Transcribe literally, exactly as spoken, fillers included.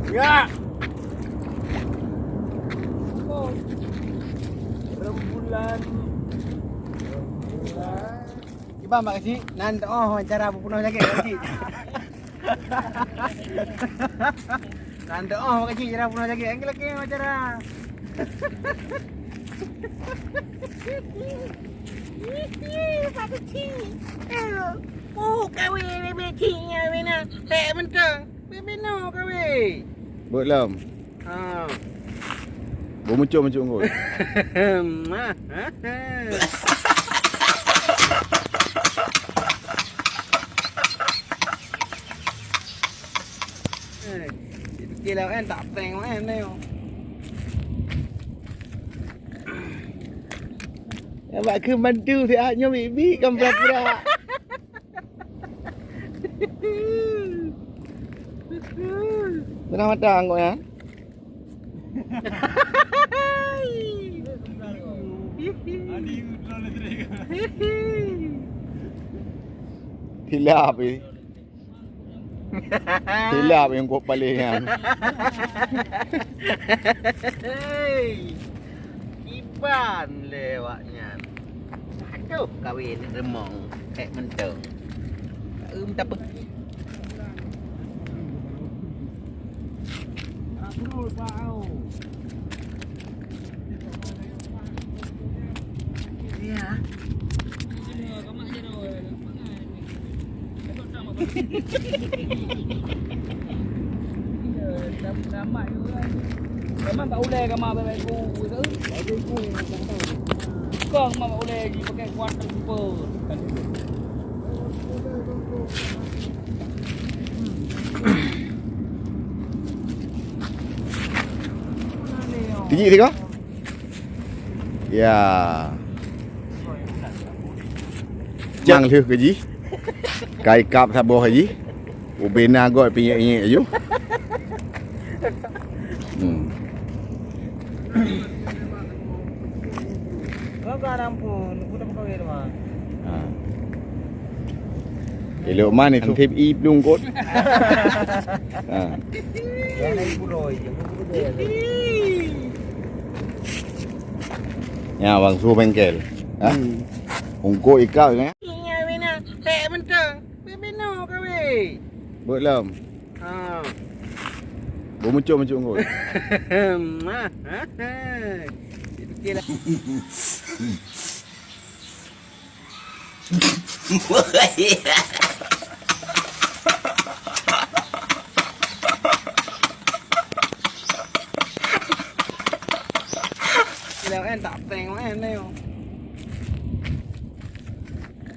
Ya. Rembulan. Rembulan. Kiban bak keuchik, nan teu'oh cara peupunoh jagèe bak keuchik. Nan teu'oh bak keuchik cara peupunoh jagèe. Angkat lagi cara. Bak keuchik. Oh, kawé bébé cik nyan, bébé na. Hek mantong. Bébé na kawé. Buet lom. Ha. Beumuncuk-muncuk ngon. Eh, dipikir lah kan, tak prank kan, tengok. Nampak ke mantu siat nyoe, bibi, kan pura-pura. Pernah matang kok ya? Hilap eh. Hilap nyang kok paléng nyan. Hei, kiban lé awak nyan. Aduh, kawé neuk reumong, hek mantong. Em, tapeuki. Ya. Memang bak ulèe kama bak iku, bak iku. Kong ma bak ulèe jipakai kuat super. Tijik sigoe. Ya. Cang lheueh keu jih. Kai kap saboh jih. Ubena gok pinyek-inyek aju. Hmm. Bukan ampun, udah pegawai rumah. Ha. Elok man itu. Tip i pelungkot. Ha. Ya, bang suruh bengkel. Ha? Hmm. Ungkot ikau ya. Iya, bina. Hek mantong. Bebeno kawé. Buet lom. Ha. Beumuncuk-muncuk ngon. Dipikir lah. Kira kan tak prank kan, Neo.